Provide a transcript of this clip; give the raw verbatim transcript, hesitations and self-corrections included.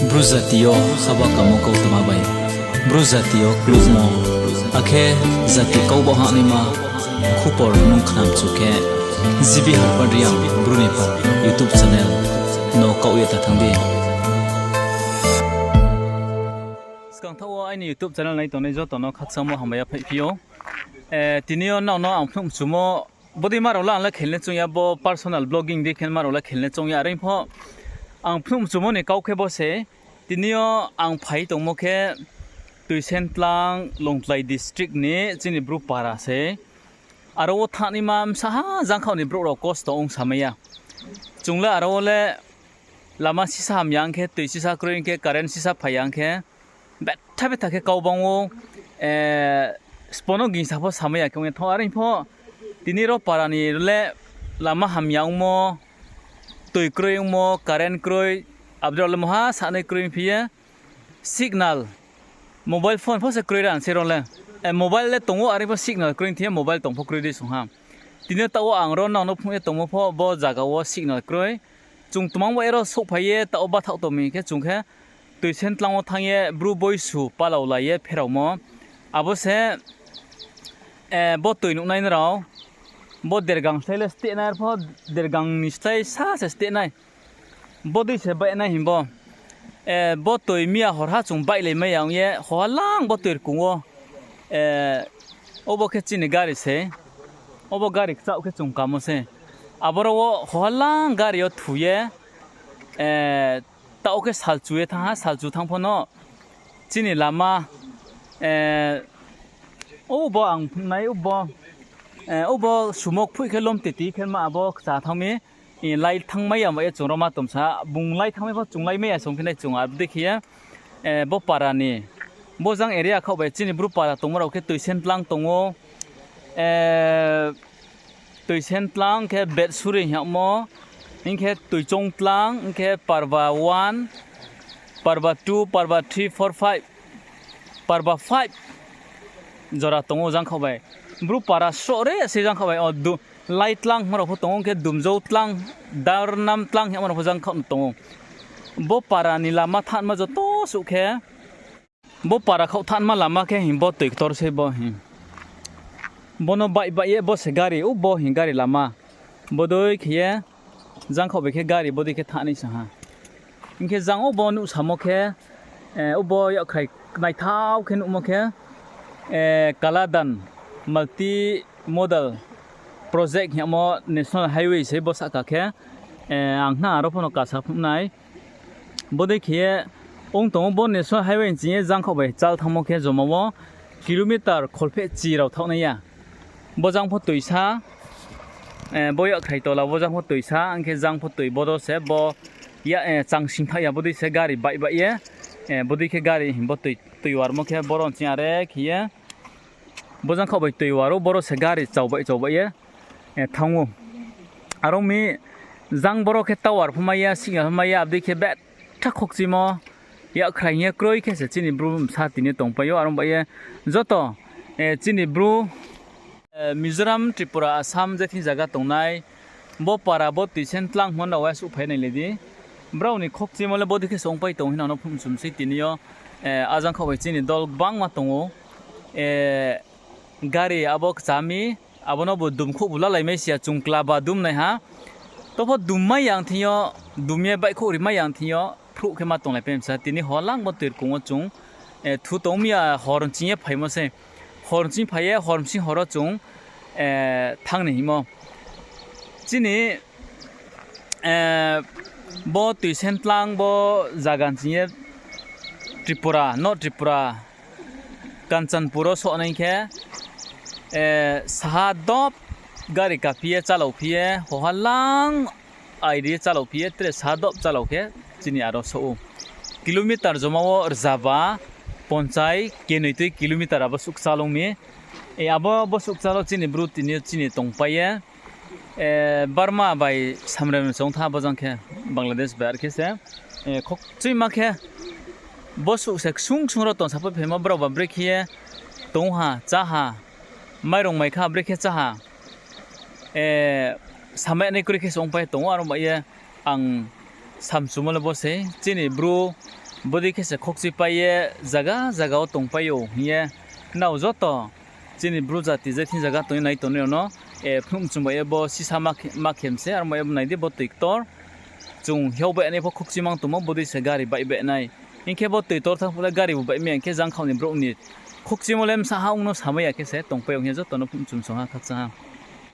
Bru jati yo haba kamo kautma bai, Bru jati yo klukmo, akhe jati kau ba hahnaima khupor nung khnamchu khe, G B Harpad Reang Bru ni pha YouTube channel no kaoh ye ta thanng di. Skang thaoh wo aini YouTube channel nai tongnai joto no khakchangmo hambai yaphaihphi ou. Tini yo nrao no ang phnuh mchumo, bodei ma rao le ang le khel le choung ya, bo personal vlogging dei khe ma rao le khel le choung ya, are pho ang phnuh mchumo ni kau khe bo se, tini yo ang phai tongmo khe Toisentlang, Longtlai district ni chini Bru para se. Aro wo thanngnaima bsa ha jangkhaoh ni brouh rao kosto ong samai ya. Chung le aro wo le lama sisa hamya ong khe, toi sisa kroi ong khe, current sisa phai ya ong khe, betha betha khe kau bang ou, sbo no gingsa pho samai ya khe ong ye thanng. Are pho tini ro para ni le lama hamya ongmo, toi kroi ongmo, current kroi, abo dei rao le moha sanai kroi ongphi ye, signal, mobile phone pho se kroi ra se ro le. Mobile le tong ou, are pho signal kroi thing ye mobile tong pho kroi dei song ha. Tini yo taoh wo ang ro nrao no phnuh ye tongmo pho bo zaga wo signal kroi. Chung tmang bai ro souhphai ye taoh wo bathaoh tong mi khe chung khe Toisentlang wo thanng ye Bru boisu palaolai ye pheraomo. Abo se bo toi nuhnai nrao, bo dergang slái le steh nai, arpho dergang ni slái sa se steh nai. Bodei se baih nai himbo. Bo toi miya horha chung baihlai mai ya ong ye, hoha lang bo toi rkung wo. Obo khe chini gari se. Obo gari kchaoh khe chung kamo se. Aboro wo hoha lang gari yo thu ye, taoh khe salchu ye thanng ha, salchu thanng pho no chini lama, obo ang nai, obo sumo kphoih khe lomtiti khe ma abo kcha thanng mi, lai thanngmai ya ma ye chung ro ma tomsa, bung lai thanngmai pho chung lai mai ya song phi nai chung abo dei khe ye, bo para ni, bo jang area khaoh bai chini Bru para tongmo rao khe Toisentlang tong ou, Toisentlang khe Betsuri hingmo, hing khe Toichongtlang, hing khe Parba one, Parba two, Parba three, four, five, Parba five jora tong ou jangkhaoh bai. Bru para sroh re se jangkhaoh bai. Laitlang hingmo rao pho tong ou, hing khe Dumjoutlang, Darnamtlang hingmo rao pho jangkhaoh no tong ou. Bo para ni lama thanngma joto suh khe, bo para khaoh thanngma lama khe hing bo toi ktor se bo hing. Bo no baih baih ye bo se gari, ubo hing gari lama. Bodei khe ye jangkhaoh bai khe gari bodei khe thanngnai sa ha. Hing khe jang ubo nuhsamo khe, ubo yakkhrai naithao khe nuhmo khe, Kaladan Multimodal Project hingmo National Highway se bo sahka khe, ang khna aro pho no kasa phnuh nai. Bodei khe ye ong tong ou, bo National Highway ni ching ye jangkhaoh bai chal thanngmo khe joma wo kilometer kholphehchi rao thaoh nai ya. Bo jang pho toisa, bo yakkhrai tola, bo jang pho toisa, ang khe jang pho toi bodo se bo, changsing thaoh ya bodei se gari baih baih ye, bodei khe gari hing bo toi warmo khe boro ni ching are khe ye, bo jangkhaoh bai toi war ou, boro se gari chau baih chau baih ye thanng ou. Are ong mi jang boro khe tower pho mai ya, signal pho mai ya, abo dei khe betha khokchimo yakkhrai hing ye kroi khe se chini Bru bsa tini tongpai ou. Are ong bai ye joto chini Bru Mizoram, Tripura, Assam je thing zaga tongnai, bo para bo Toisentlang hingmo rao uaisuh phai nai le di. Brao ni khokchimo le bodei khe se ongpai tong hing no phnuh mchum sei tini yo. A jangkhaoh bai chini dol gbangma tong ou. Gari abo kcha mi, abo no bo dumkhouh bu lalai mai si ya, chung klaba dum nai ha. To pho dum mai ya ang thing yo, dum ye baihkhouh ri mai ya ang thing yo, phruh khe ma tonglai pai msa. Tini hoha lang bo toi rkung wo chung thu tong mi ya, hor nching ye phaimo se. Hor nching phai ye, hor bsing hor wo chung thanng ni hingmo. Chini bo Toisentlang bo zaga nching ye Tripura, North Tripura, Kanchanpur wo sohnai khe, saha dop gari kaphi ye chalao phi ye, hoha lang airi ye chalao phi ye, tre saha dop chalao khe chini aro souh ou. Kilometer joma wo rzaba ponchai kenoi tui kilometer abo suh kchal ong mi. Abo bo suh kchal wo chini Bru tini yo chini tongpai ye, Burma bai samrem song tha bo jang khe, Bangladesh bai are khe se. Khokchuima khe bo suh se ksung ksung ro tong sapai phaimo, brao ba brekhe ye tong ha, chá ha, mairung mai kha brekhe chá ha. Samai nai kroi khe se ongpai tong ou, aro bai ye ang samchumo le bo sei. Chini Bru Bodei khe se khoukchi pai ye zaga zaga wo tongpai ou hing ye, nrao joto chini Bru jati je thing zaga tong ye nai tongnai rao no, phnuh mchung bai ye bo sisa ma khe, ma khe mse, aro ma ye bo nai di bo toi ktor. Chung hiao baih nai pho khoukchi mang tongmo, bodei se gari baih baih nai. Hing khe bo toi ktor thanng phuh le gari bu baih mai ya hing khe jangkhaoh ni brouh ni khoukchimo le bsa ha ong no samai ya khe se tongpai ou hing ye joto no phnuh mchung song ha, khakchang ha.